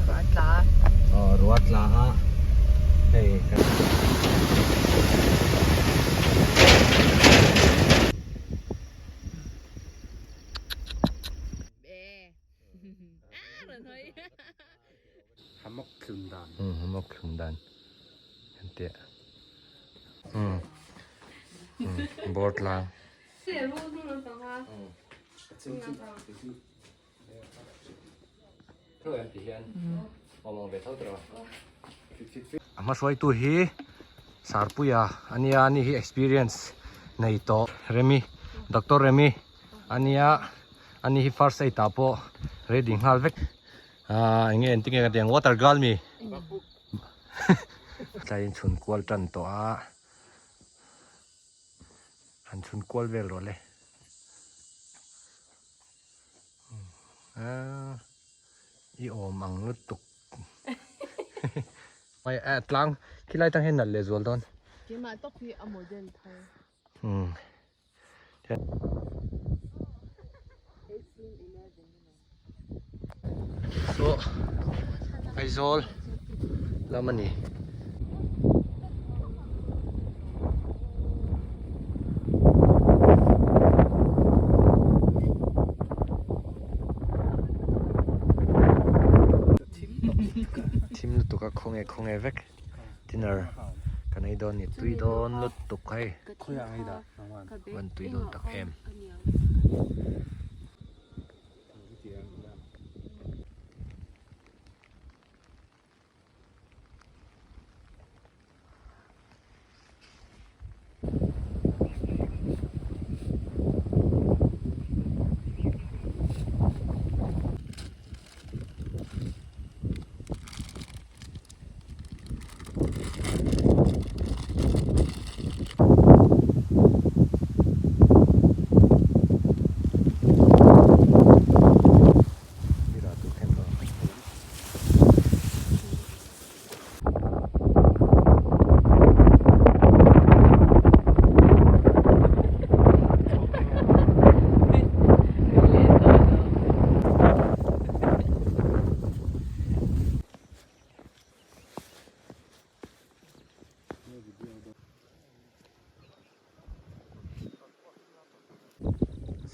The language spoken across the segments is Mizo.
Ruah a tla a. Aw ruah a tla a hei kan. Hammock thlun dan. Umm hammock thlun dan kan tih umm umm bawr tlang. A hmahruaitu hi Sarpuia a nia ani hi experience nei tawh Remi Doctor Remi a nia ani hi first aid ah pawh ready nghal vek ahh eng nge engtin nge ka tih ang water girl mi tlaiin chhun kual tan tawh a han chhun kual vel rawh le. I awm ang lutuk mai a tlang khilai tang hian nalh leh zual dawn. Keimah tawp hi a model thar. Umm. Saw Aizawl lam a ni. Thim lutuk a khawnge khawnge vek dinner kan ei dawn ni tui dawn lutuk hei van tui dawn tak em.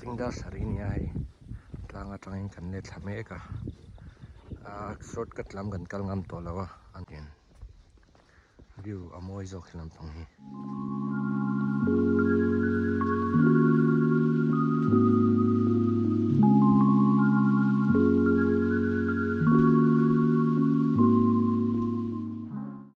Singdar saree nia hei tlang atangin kan let thla mek a ah shortcut lam kan kal ngam tawh lo a view a mawi zawk he lampang hi.